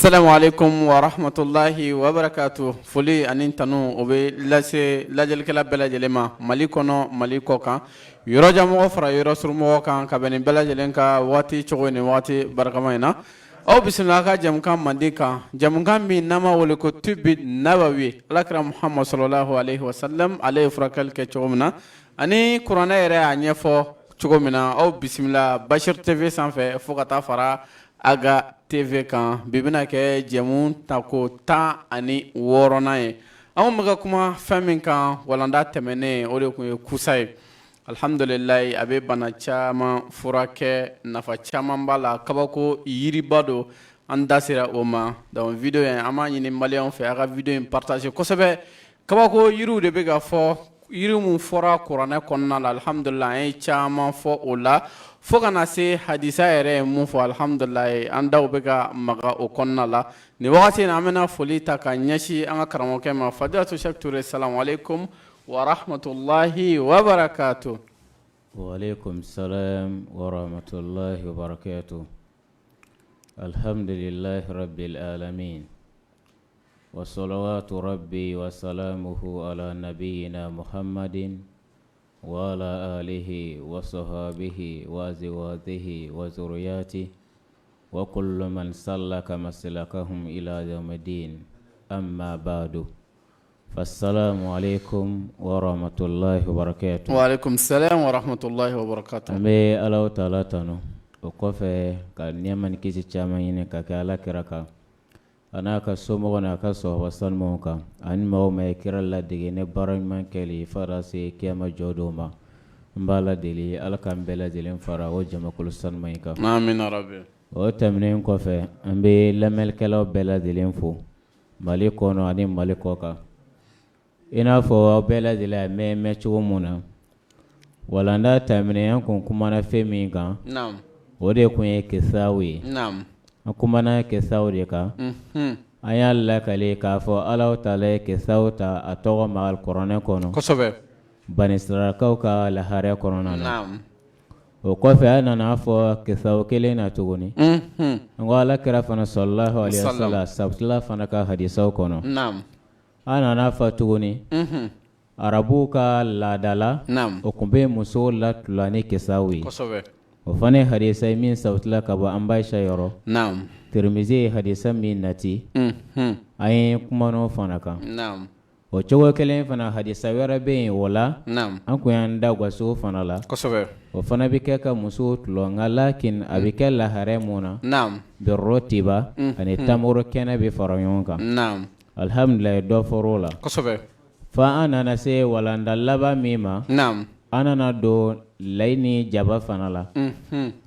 Salamu aleykum wa rahmatulahi wa barakatu. Foli ani tanu, o bɛ lase lajɛlikɛla bɛɛ lajɛlen ma, Mali kɔnɔ, Mali kɔ kan, yɔrɔjanmɔgɔ fara yɔrɔ surunmɔgɔ kan, ka bɛn nin bɛɛ lajɛlen ka waati cogo ni waati barikama in na. Aw bisimila aw ka jɛmukan mandi kan, jɛmukan min n'an b'a wele ko Tibi Nabawi. Alakira Muhamadu salalahu aleyhi wa salam, ale ye furakɛli kɛ cogo min na ani kuranɛ yɛrɛ y'a ɲɛfɔ cogo min na. Aw bisimila Bashir TV sanfɛ fo ka taa fara Aga TV kan. Bi bɛna kɛ jɛmu tako 16nan ye. Anw bɛ ka kuma fɛn min kan walanda tɛmɛnen, o de tun ye kusa ye. Alihamdulilayi, a bɛ bana caman furakɛ, nafa caman b'a la, kabako yiriba don. An da sera o ma. Donc video in, an b'a ɲini maliyɛnw fɛ, a ka video in partager kosɛbɛ. Kabako yiriw de bɛ ka fɔ, yiri min fɔra kuranɛ kɔnɔna la. Alihamdulila, an ye caman fɔ o la fo ka na se hadisa yɛrɛ ye mun fɔ. Alihamdulila, an daw bɛ ka maga o kɔnɔna la nin wagati in na. An bɛna foli ta ka ɲɛsin an ka karamɔgɔkɛ ma, Fadilatu Sɛki Ture. Salamu aleykum wa rahmatulahi wa barakatu. Wa aleykum salam wa rahmatulahi wa barakatu. Alhamdulilahi rabbil alamin. Wasalawatu rabbi wa salamuhu ala nabiyina Muhammadin wa ala alihi wa sahabihi wa azwajihi wa zuriyatihi wa kullu man salaka maslakahum ila yawmiddin, amma ba'du, fassalamu alaikum wa rahmatullahi wa barakatuh. Wa aleykum salam wa rahmatulahi wa barakatu. An bɛ Alahu taala tanu, o kɔfɛ ka nɛɛma ni kisi caman ɲini ka kɛ Ala kira kan, a n'a ka somɔgɔw n'a ka sahaba sanumanw kan, ani maa o maa ye kira ladege ni baara ɲuman kɛli fo ka taa se kiyama jɔ don ma. N b'Ala deli, Ala k'an bɛɛ lajɛlen fara o jamakulu sanuman in kan. Amina rabi. O tɛmɛnen kɔfɛ, an bɛ lamɛnnikɛlaw bɛɛ lajɛlen fo Mali kɔnɔ ani Mali kɔ kan. I n'a fɔ aw bɛɛ lajɛlen y'a mɛn mɛn cogo min na, walanda tɛmɛnen, an kun kumana fɛn min kan, o de tun ye kisaw ye. An kumana kisaw de kan. An y'a lakale k'a fɔ Alahu taala ye kisaw ta a tɔgɔ ma alikuranɛ kɔnɔ, banisirayilakaw ka laharaya kɔnɔna na. O kɔfɛ, an nana fɔ kisaw kelen na tuguni, n ko Ala kira fana salalahu alehi wasalam sabutila fana ka hadisaw kɔnɔ. An nana fɔ tuguni, arabuw ka laada la, o tun bɛ musow latulon ni kisaw ye. O fana ye hadisa ye min sabutila ka bɔ an ba Ayisa yɔrɔ. Tirimizi ye hadisa min nati, an ye kumana o fana kan. O cogo kelen fana, hadisa wɛrɛ bɛ yen o la, an tun y'an da gasi o fana la. O fana bɛ kɛ ka musow tulon, nka lakin a bɛ kɛ lahara mun na, birrotiba ani tamaro kɛnɛ bɛ fara ɲɔgɔn kan. Alihamdulilayi, dɔ fɔr'o la fo an nana se walanda laban min ma. An nana don layi ni jaba fana la,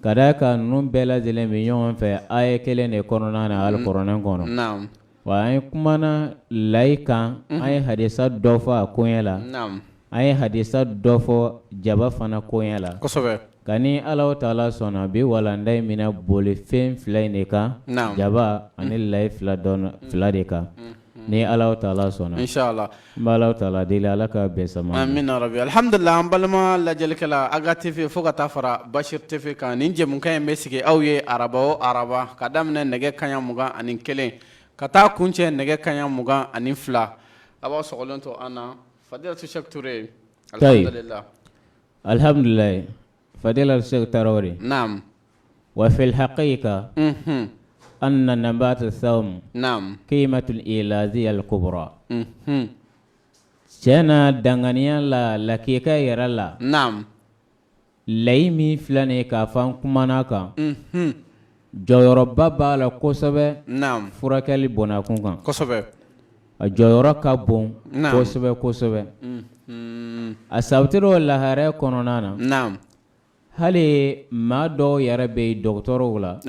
ka d'a kan ninnu bɛɛ lajɛlen bɛ ɲɔgɔn fɛ aya kelen de kɔnɔna na alikuranɛ kɔnɔ. Wa an ye kumana layi kan, an ye hadisa dɔ fɔ a koɲɛ la, an ye hadisa dɔ fɔ jaba fana koɲɛ la. Nka ni Alahu taala sɔnna, bi walanda in bɛna boli fɛn fila in de kan, jaba ani layi fila dɔn fila de kan, ni Alahu taala sɔnna. Inshallah. N bɛ Alahu taala deli, Ala ka bɛn sama ma. Amina rabi. Alhamdulillah, an balima lajɛlikɛla, Aga TV fo ka taa fara Bashir TV kan, nin jɛmukan in bɛ sigi aw ye araba o araba, ka daminɛ nɛgɛ kanɲɛ 21 ka taa kuncɛ nɛgɛ kanɲɛ 22. A b'aw sɔgɔlen to an na. Fadilatu Sɛki Ture, alhamdulillah. Alihamdulilayi, Fadila Sɛki Tarawele. Naam. Wa fil haqiqa anna nabata sawm qimatul ilaziya al kubra. Tiɲɛ na, danganiya la, lakika yɛrɛ la. Naam. Layi min filɛ nin ye k'a fɔ an kumana kan, jɔyɔrɔba b'a la kosɛbɛ. Naam. Furakɛli bɔnnakun kan. Kosɛbɛ. A jɔyɔrɔ ka bon kosɛbɛ kosɛbɛ. A sabatira o laharaya kɔnɔna na. Naam. Hali maa dɔw yɛrɛ bɛ yen dɔgɔtɔrɔw la,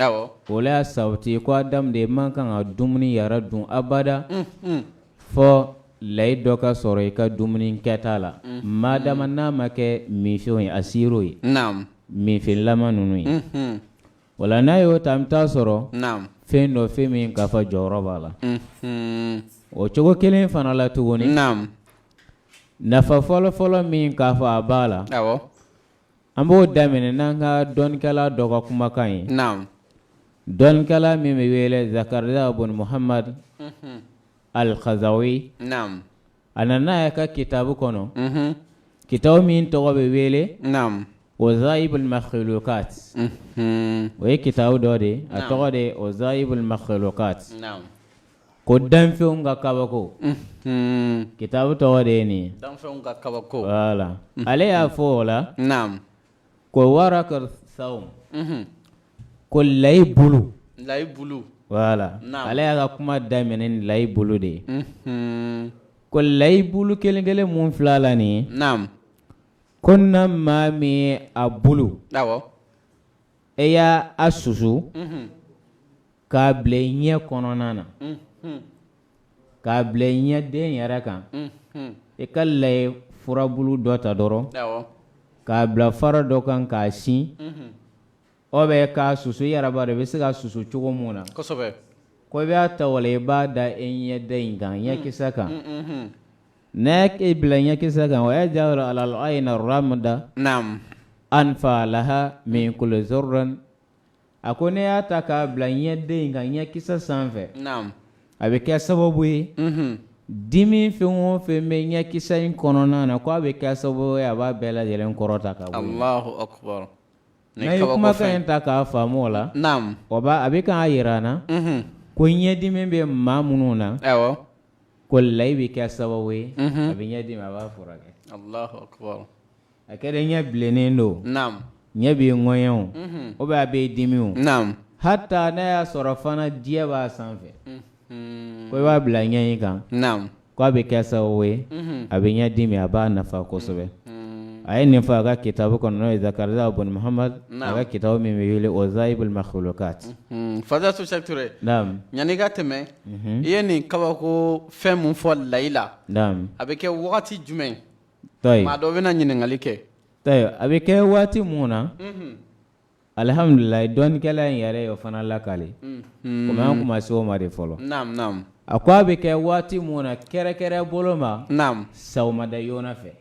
olu y'a sabati ko adamaden man kan ka dumuni yɛrɛ dun abada fɔ layi dɔ ka sɔrɔ i ka dumuni kɛta la, madama n'a ma kɛ minfɛnw ye, a siro ye, minfɛnlama ninnu ye. O la n'a y'o ta, an bɛ taa sɔrɔ fɛn dɔ, fɛn min k'a fɔ jɔyɔrɔ b'a la. O cogo kelen fana la tuguni, nafa fɔlɔfɔlɔ min k'a fɔ a b'a la, an b'o daminɛ n'an ka dɔnnikɛla dɔ ka kumakan ye. Dɔnnikɛla min bɛ wele Zakariya bun Muhamad al-Kazawi a nana a ka kitabu kɔnɔ kitabu min tɔgɔ bɛ wele Wazaibul Makhlukat o ye kitabu dɔ de ye a tɔgɔ de ye Wazaibul Makhlukat ko danfɛnw ka kabako kitabu tɔgɔ de ye nin ye voilà ale y'a fɔ o la ko waraka sawm ko layi bulu layi bulu voilà ale y'a ka kuma daminɛ ni layi bulu de ye ko layi bulu kelen kelen mun filɛ la nin ye ko na maa min ye a bulu e y'a a susu k'a bila i ɲɛ kɔnɔna na k'a bila i ɲɛden yɛrɛ kan i ka layi furabulu dɔ ta dɔrɔn k'a bila fara dɔ kan k'a sin ou bien k'a susu i yɛrɛ b'a dɔn i bɛ se ka susu cogo mun na ko i b'a ta wala i b'a da e ɲɛda in kan ɲɛkisɛ kan n'a e bila ɲɛkisɛ kan wa yaj'alu alal ayni ramda anfa laha min kulli zurrin a ko ne y'a ta k'a bila ɲɛden in kan ɲɛkisɛ sanfɛ a bɛ kɛ sababu ye dimi fɛn o fɛn bɛ ɲɛkisɛ in kɔnɔna na ko a bɛ kɛ sababu ye a b'a bɛɛ lajɛlen kɔrɔta ka bɔ n'a ye kumakan in ta k'a faamu o la o b'a a bɛ k'a jira an na ko ɲɛdimi bɛ maa minnu na ko layi bɛ kɛ sababu ye a bɛ ɲɛdimi a b'a furakɛ a kɛra ɲɛ bilennen don ɲɛ b'i ŋɔɲɛ o ou bien a b'i dimi o hata n'a y'a sɔrɔ fana diɲɛ b'a sanfɛ ko i b'a bila ɲɛ in kan k'a bɛ kɛ sababu ye a bɛ ɲɛ dimi a b'a nafa kosɛbɛ a ye nin fɔ a ka kitabu kɔnɔ n'o ye Zakariya bun Muhamad a ka kitabu min bɛ wele Wazaibul Makhlukat Fadilatu Sɛki Ture yanni i ka tɛmɛ i ye nin kabako fɛn mun fɔ layi la a bɛ kɛ wagati jumɛn maa dɔ bɛna ɲininkali kɛ a bɛ kɛ waati mun na alihamdulilayi dɔnnikɛla in yɛrɛ y'o fana lakale komi an kun ma se o ma de fɔlɔ a ko a bɛ kɛ waati mun na kɛrɛkɛrɛ bolo ma sɔgɔmada joona fɛ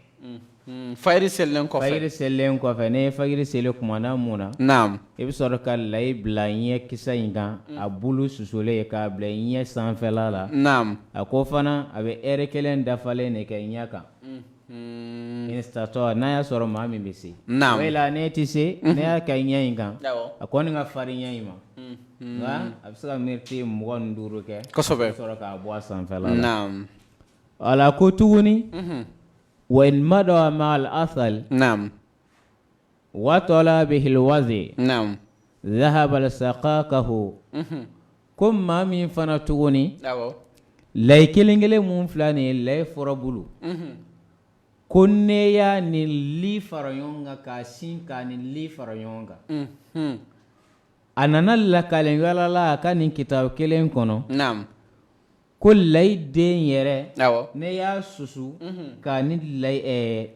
fajiri selilen kɔfɛ fajiri selilen kɔfɛ n'i ye fajiri seli tuma na mun na i bɛ sɔrɔ ka layi bila ɲɛ kisɛ in kan a bulu susulen k'a bila ɲɛ sanfɛla la a ko fana a bɛ ɛri kelen dafalen de kɛ ɲɛ kan Istatɔ n'a y'a sɔrɔ maa min bɛ se la ne tɛ se ne y'a kɛ ɲɛ in kan a kɔni ka farin ɲɛ in ma nka a bɛ se ka miniti 25 kɛ sɔrɔ k'a bɔ a sanfɛ la wala ko tuguni wa in mada ma'al asal wa tala bihil wazi zahaba sakakahu ko maa min fana tuguni layi kelen kelen mun filɛ nin ye layi furabulu ko ne y'a ni li fara ɲɔgɔn kan k'a sin k'a ni li fara ɲɔgɔn kan a nana lakalen wɛrɛ la a ka nin kitabu kelen kɔnɔ ko layi den yɛrɛ ne y'a susu k'a ni layi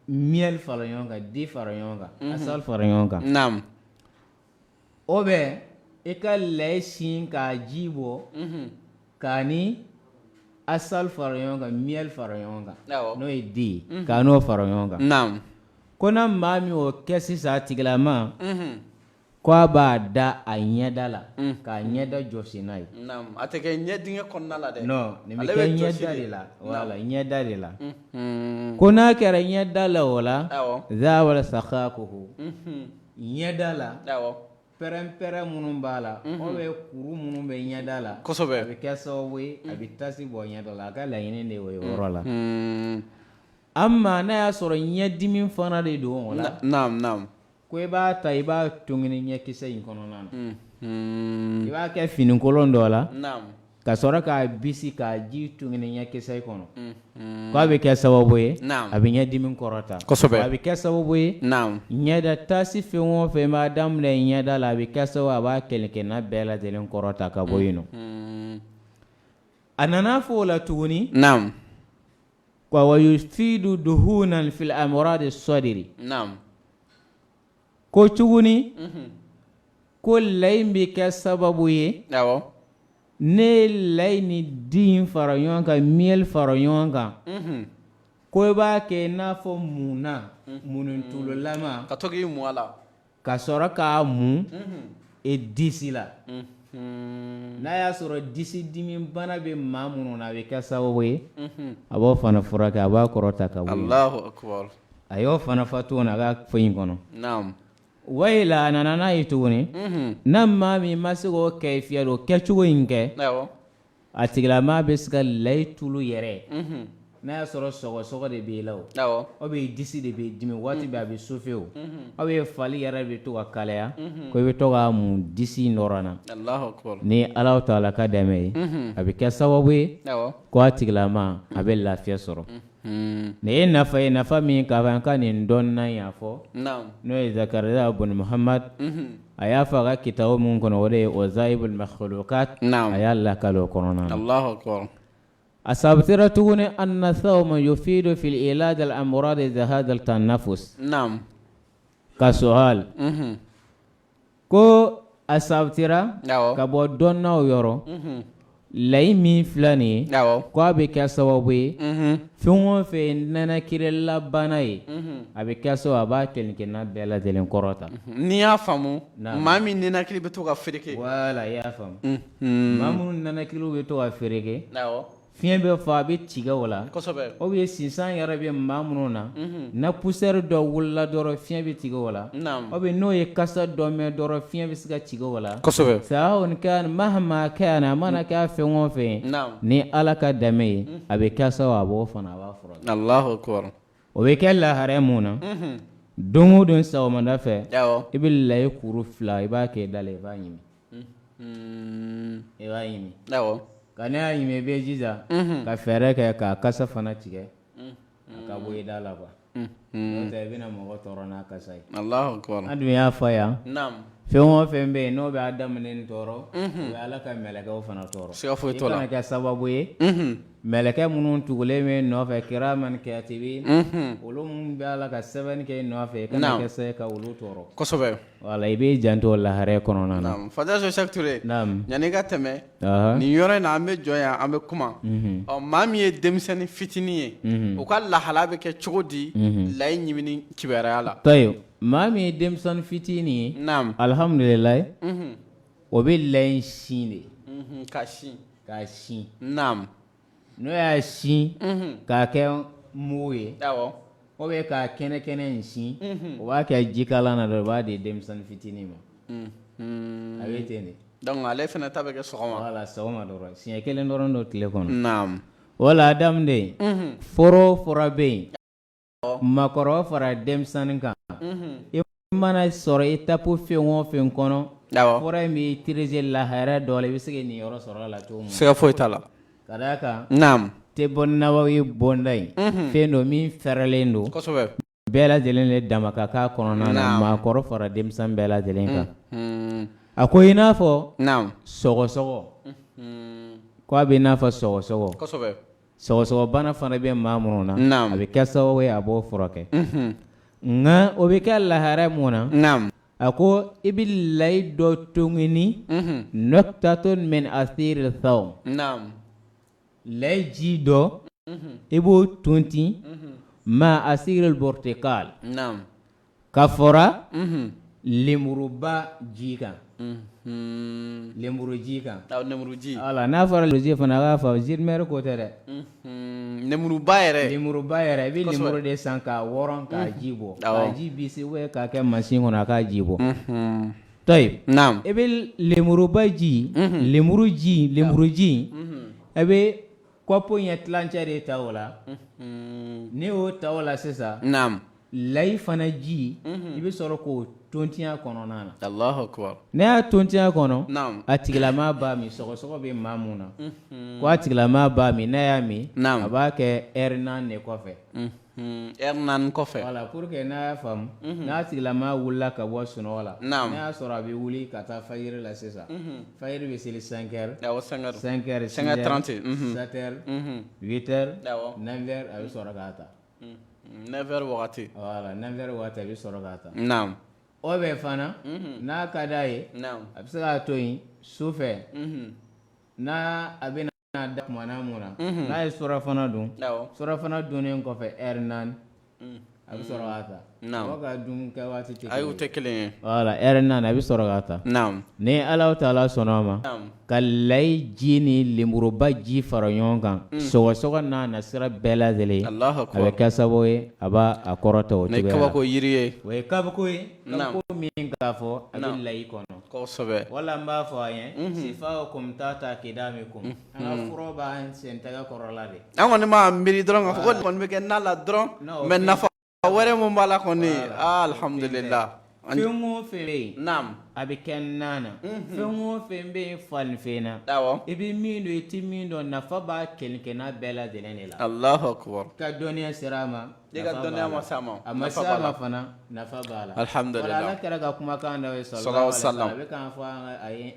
miel fara ɲɔgɔn kan di fara ɲɔgɔn kan asal fara ɲɔgɔn kan ou bien i ka layi sin k'a ji bɔ k'a ni asal fara ɲɔgɔn kan miel fara ɲɔgɔn kan n'o ye di ye k'a n'o fara ɲɔgɔn kan ko na maa min y'o kɛ sisan a tigilama ko a b'a da a ɲɛda la k'a ɲɛda jɔsi n'a ye a tɛ kɛ ɲɛ dingɛ kɔnɔna la dɛ non nin bɛ kɛ ɲɛda de la voilà ɲɛda de la ko n'a kɛra ɲɛda la o la zahaba sakakuhu ɲɛda la pɛrɛn-pɛrɛn minnu b'a la ou bien kuru minnu bɛ ɲɛda la kosɛbɛ a bɛ kɛ sababu ye a bɛ tasi bɔ ɲɛda la a ka laɲini de o ye yɔrɔ la amma n'a y'a sɔrɔ ɲɛdimi fana de don o la ko i b'a ta i b'a tongini ɲɛkisɛ in kɔnɔna na i b'a kɛ finikolon dɔ la ka sɔrɔ k'a bisi k'a ji tongini ɲɛkisɛ kɔnɔ k'a bɛ kɛ sababu ye a bɛ ɲɛdimi kɔrɔta kosɛbɛ a bɛ kɛ sababu ye ɲɛda tasi fɛn o fɛn b'a daminɛ ɲɛda la a bɛ kɛ sababu a b'a kelenkelen bɛɛ lajɛlen kɔrɔta ka bɔ yen nɔ a nana fɔ o la tuguni ko wa yufidu duhunan fil amradi sadiri ko tuguni ko layi bɛ kɛ sababu ye ne ye layi ni di in fara ɲɔgɔn kan miel fara ɲɔgɔn kan ko i b'a kɛ i n'a fɔ munna munitululama ka to k'i mu a la ka sɔrɔ k'a mu. e disi la n'a y'a sɔrɔ disi dimi bana bɛ maa minnu na a bɛ kɛ sababu ye a b'o fana furakɛ, a b'a kɔrɔta ka bɔ. A y'o fana fɔ tuguni a ka fɔ in kɔnɔ. Wayila a nana n'a ye tuguni, n'a maa min ma se k'o kɛfiya o kɛcogo in kɛ, a tigilamaa bɛ se ka layi tulu yɛrɛ, n'a y'a sɔrɔ sɔgɔsɔgɔ de b'i la, o bɛ disi de b'i dimi waati bɛɛ a bɛ chauffer, o aw bɛ fari yɛrɛ bɛ to ka kalaya, ko i bɛ to k'a mun disi nɔrɔ na, ni Ala taala ka dɛmɛ ye, a bɛ kɛ sababu ye ko a tigilamaa a bɛ lafiya sɔrɔ. Nin ye nafa ye, nafa min ka an ka nin dɔnna y'a fɔ, n'o ye Zakariya bun Muhamad, a y'a fɔ a ka kitabu min kɔnɔ, o de ye Wazayibul makhlukat, a y'a lakali o kɔnɔna na. A sabatira tuguni anna sawma yufidu fil ilaj al amrad jihaz al tanafus ka suhal, ko a sabatira ka bɔ dɔnnaw yɔrɔ, layi min filɛ nin ye, ko a bɛ kɛ sababu ye fɛn o fɛn ye nɛnɛkililabana ye, a bɛ kɛ sababu a b'a kelen-kelenna bɛɛ lajɛlen kɔrɔta. N'i y'a faamu, maa min ninakili bɛ to ka fereke. Voilà, i y'a faamu, maa minnu ninakiliw bɛ to ka fereke, fiɲɛ bɛ fɔ a bɛ tigɛ o la, ou bien sinsan yɛrɛ bɛ maa minnu na, na poussière dɔ wulila dɔrɔn fiɲɛ bɛ tigɛ o la, ou bien n'o ye kasa dɔ mɛn dɔrɔn fiɲɛ bɛ se ka tigɛ o la, sawa'un kana mahma kana, a mana kɛ fɛn o fɛn ye, ni Ala ka dɛmɛ ye, a bɛ kɛ sababu a b'o fana a b'a furakɛ. Alahu akibaru. O bɛ kɛ lahara mun na? Don o don sɔgɔmada fɛ, i bɛ layi kuru 2, i b'a kɛ da la, i b'a ɲimi. I b'a ɲimi, nka n'i y'a ɲimi, i bɛ jija ka fɛɛrɛ kɛ k'a kasa fana tigɛ a ka bɔ i da la quoi, n'o tɛ i bɛna mɔgɔ tɔɔrɔ n'a kasa ye. An dun y'a fɔ yan, fɛn o fɛn bɛ yen n'o bɛ adamaden tɔɔrɔ, o bɛ Ala ka mɛlɛkɛw fana tɔɔrɔ. Siga foyi t'o la. I kana kɛ sababu ye, mɛlɛkɛ minnu tugulen bɛ nɔfɛ, kiraman katibin, olu minnu bɛ Ala ka sɛbɛnni kɛ i nɔfɛ, i kana kɛ sababu ye ka olu tɔɔrɔ. Kosɛbɛ. Voilà, i b'i janto lahara kɔnɔna na. Fadel Cheikh Touré, yanni ka tɛmɛ nin yɔrɔ in na, an bɛ jɔ yan, an bɛ kuma. Ɔ, maa min ye denmisɛnnin fitinin ye, o ka lahala bɛ kɛ cogo di layi ɲimini kibaruya la? Tayi, maa min ye denmisɛnnin fitinin ye, alihamdulilayi, o bɛ layi sin de. Ka sin. K'a sin. N'o y'a sin k'a kɛ mugu ye, ou bien k'a kɛnɛ kɛnɛ in sin, o b'a kɛ jikalan na dɔrɔn, o b'a di denmisɛnnin fitinin ma, a bɛ ten de. Donc ale fana ta bɛ kɛ sɔgɔma. Voilà, sɔgɔma dɔrɔn, siɲɛ kelen dɔrɔn don tile kɔnɔ. Wala adamaden, fura o fura bɛ yen, maakɔrɔ fara denmisɛnnin kan, i mana sɔrɔ étape fɛn o fɛn kɔnɔ, fura in bɛ utiliser lahara dɔ la, i bɛ se ka niyɔrɔ sɔrɔ a la cogo min. Siga foyi t'a la. Ka d'a kan, Tebbu Nabawi bonda in, fɛn don min fɛrɛlen don, kosɛbɛ, bɛɛ lajɛlen de dama ka k'a kɔnɔna na, maakɔrɔ fara denmisɛnnin bɛɛ lajɛlen kan. A ko i n'a fɔ sɔgɔsɔgɔ, ko a bɛ i n'a fɔ sɔgɔsɔgɔ, kosɛbɛ. Sɔgɔsɔgɔbana fana bɛ maa minnu na, a bɛ kɛ sababu ye a b'o furakɛ. Nka o bɛ kɛ lahara mun na? A ko i bɛ layi dɔ tongini, nɔktatun min asiri sawm, layi ji dɔ i b'o tontin, ma asiri burtukal, ka fara lemuruba ji kan, lemuru ji kan. Lemuruji. Voilà, n'a fɔra ji fana, a b'a fɔ jus de mer ko tɛ dɛ. Lemuruba yɛrɛ. Lemuruba yɛrɛ, i bɛ lemuru de san k'a wɔrɔn k'a ji bɔ, k'a ji bisi ou bien k'a kɛ mansin kɔnɔ a k'a ji bɔ. Tɔyi, i bɛ lemuruba ji, lemuru ji, lemuru ji, i bɛ kɔpu ɲɛ tilancɛ de ta o la. N'i y'o ta o la sisan, layi fana ji, i bɛ sɔrɔ k'o tontin a kɔnɔna na. Alahu akibaru. N'i y'a tontin a kɔnɔ, a tigilamaa b'a min. Sɔgɔsɔgɔ bɛ maa mun na, ko a tigilamaa b'a min. N'a y'a min, a b'a kɛ ɛri 4 de kɔfɛ. Ɛri 4 kɔfɛ. Voilà, pour que n'a y'a faamu, n'a tigilamaa wulila ka bɔ sunɔgɔ la, n'a y'a sɔrɔ a bɛ wuli ka taa fajiri la sisan, fajiri bɛ seli 5 heures, awɔ, 5 heures, 5 heures, 5 heures 30, 7 heures, 8 heures, 9 heures, a bɛ sɔrɔ k'a ta. 9 heures wagati. Voilà, 9 heures wagati a bɛ sɔrɔ k'a ta. Naam. O bɛ fana, n'a ka d'a ye, a bɛ se k'a to yen su fɛ, n'a a bɛ n'a da tuma mun na, n'a ye surafana dun, surafana dunnen kɔfɛ ɛri 4, a bɛ sɔrɔ k'a ta mɔgɔ ka dumuni kɛ waati tɛ ayi, o tɛ kelen ye. Voilà, heure 4 a bɛ sɔrɔ k'a ta. Ni Alahu taala sɔnna a ma, ka layi ji ni lenburuba ji fara ɲɔgɔn kan, sɔgɔsɔgɔ n'a nasira bɛɛ lajɛlen, Alahu a bɛ akubar kɛ sababu ye a b'a a kɔrɔta o Ni cogoya la. kabako yiri ye. O ye kabako ye, kabako min k'a fɔ a bɛ layi kɔnɔ. Wala n b'a fɔ a ye sifakum tahta akdamikum, an ka fura b'an sen tɛgɛ kɔrɔla de. An kɔni b'a miiri dɔrɔn k'a fɔ ko kɔni bɛ kɛ na la dɔrɔn, mais nafa wɛrɛ mun b'a la kɔni, alhamdulillah. Fɛn o fɛn bɛ yen, a bɛ kɛ na na, fɛn o fɛn bɛ yen falenfɛn na, i bɛ min dɔn, i tɛ min dɔn, nafa b'a kelen kelenna bɛɛ lajɛlen de la. Alahu akubar. Ka dɔnniya sera a ma. I ka dɔnniya ma s'a ma. A ma s'a ma fana, nafa b'a la. Alhamdulillah. Ala kira ka kumakan dɔ ye, sallallahu alaihi wasallam, a bɛ k'a fɔ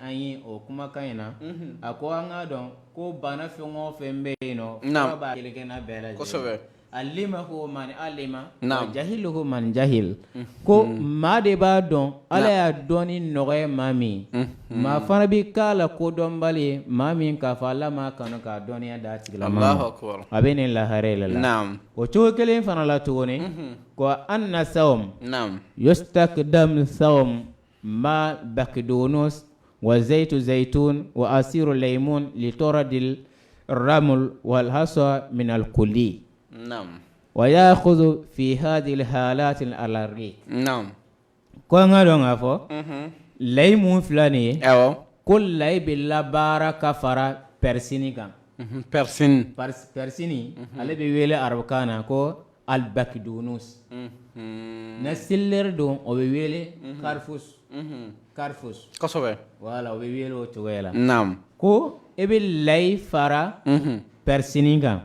an ye o kumakan in na, a ko an k'a dɔn ko bana fɛn o fɛn bɛ yen nɔ, fura b'a kelen kelenna bɛɛ lajɛlen. Alimahu man alima wa jahilahu man jahil. Ko maa de b'a dɔn, Ala y'a dɔnni nɔgɔya maa min, maa fana bɛ k'a la kodɔnbali ye, maa min k'a fɔ Ala m'a kanu k'a dɔnniya d'a tigilama ma. A bɛ nin lahara de la. O cogo kelen fana la tuguni, ko anna sawm yustakdam sawm ma bakdunus wa zaitu zaitun wa asiru laymun li toradil ramul wal hasa min al kuli. Wa ya'khudhu fi hadhihi al halat al ariq. Ko an k'a dɔn k'a fɔ layi mun filɛ nin ye, ko layi bɛ labaara ka fara pɛrisini kan. Pɛrisini, ale bɛ wele arabukan na ko albakidunus. Na céleri don, o bɛ wele karifus, karifus. Voilà, o bɛ wele o cogoya la. Ko e bɛ layi fara pɛrisini kan.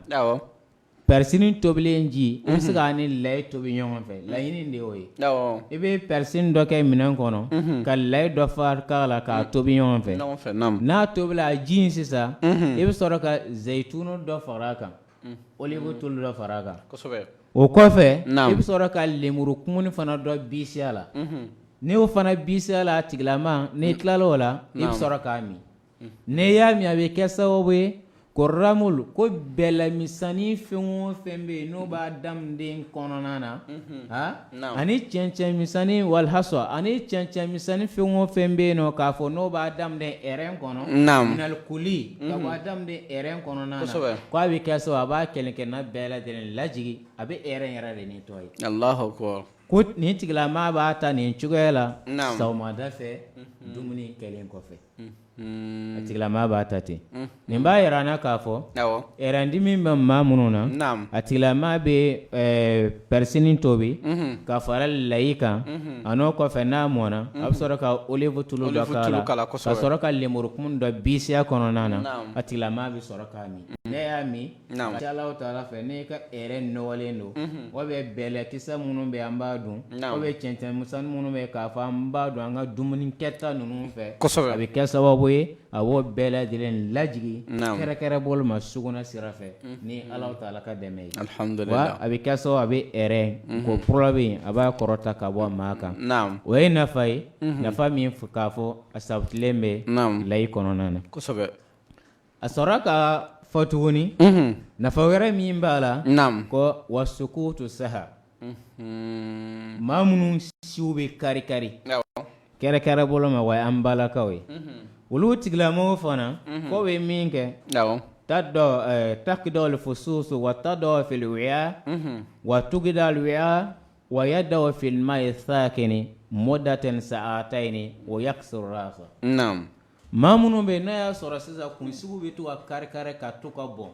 Pɛrisini tobilen ji, i bɛ se k'a ni layi tobi ɲɔgɔn fɛ. Laɲini de y'o ye. I bɛ pɛrisini dɔ kɛ minɛn kɔnɔ ka layi dɔ fara k'a la k'a tobi ɲɔgɔn fɛ. N'a tobila a ji in sisan, i bɛ sɔrɔ ka zayitunu dɔ fara a kan, olive tulu dɔ fara a kan. O kɔfɛ, i bɛ sɔrɔ ka lemuru kumuni fana dɔ bisi a la. N'i y'o fana bisi a la, a tigilama, n'i tilala o la, i bɛ sɔrɔ k'a min. N'i y'a min, a bɛ kɛ sababu ye ko ramul, ko bɛlɛmisɛnnin fɛn o fɛn bɛ yen n'o b'a adamaden kɔnɔna na, ani cɛncɛnmisɛnnin walhasa, ani cɛncɛnmisɛnnin fɛn o fɛn bɛ yen nɔ k'a fɔ n'o b'a adamaden rein kɔnɔ, minal kuli, ka bɔ adamaden rein kɔnɔna na, k'a bɛ kɛ sababu a b'a kelen kelenna bɛɛ lajɛlen lajigin, a bɛ rein yɛrɛ de nettoyer. Ko nin tigilama b'a ta nin cogoya la sɔgɔmada fɛ dumuni kɛlen kɔfɛ. A tigilama b'a ta ten. Nin b'a yira an na k'a fɔ rein dimi bɛ maa minnu na, a tigilama bɛ pɛrisini tobi ka fara layi kan, a n'o kɔfɛ n'a mɔnna, a bɛ sɔrɔ ka olive tulu dɔ k'a la, ka sɔrɔ ka lemurukumu dɔ bisi a kɔnɔna na, a tigilama bɛ sɔrɔ k'a min. N'a y'a min, a ka ca Alahu taala fɛ, n'i ka rein nɔgɔlen don, ou bien bɛlɛkisɛ minnu bɛ an b'a dun, ou bien cɛncɛnmisɛnnin minnu bɛ k'a fɔ an b'a dun an ka dumuni kɛta ninnu fɛ, a bɛ kɛ sababu ye a b'o bɛɛ lajɛlen lajigin kɛrɛkɛrɛ bolo ma sugunɛ sira fɛ ni Alahu taala ka dɛmɛ ye. Wa a bɛ kɛ sababu a bɛ rein ko problème a b'a kɔrɔta ka bɔ maa kan. O ye nafa ye, nafa min k'a fɔ a sabatilen bɛ layi kɔnɔna na. A sɔrɔ ka fɔ tuguni, nafa wɛrɛ min b'a la, ko wa sukutu saha, maa minnu siw bɛ kari kari kɛrɛkɛrɛ bolo ma, wa an balakaw ye, olu tigilamɔgɔw fana k'o bɛ min kɛ, takidal fususu wa tadɔ fil wi'a wa tugidal wi'a wa yadɔ fil ma'i sakini mudatan sa'atayni wa yaksiru rasa. Maa minnu bɛ yen n'a y'a sɔrɔ sisan kunsigiw bɛ to ka kari kari ka to ka bɔn,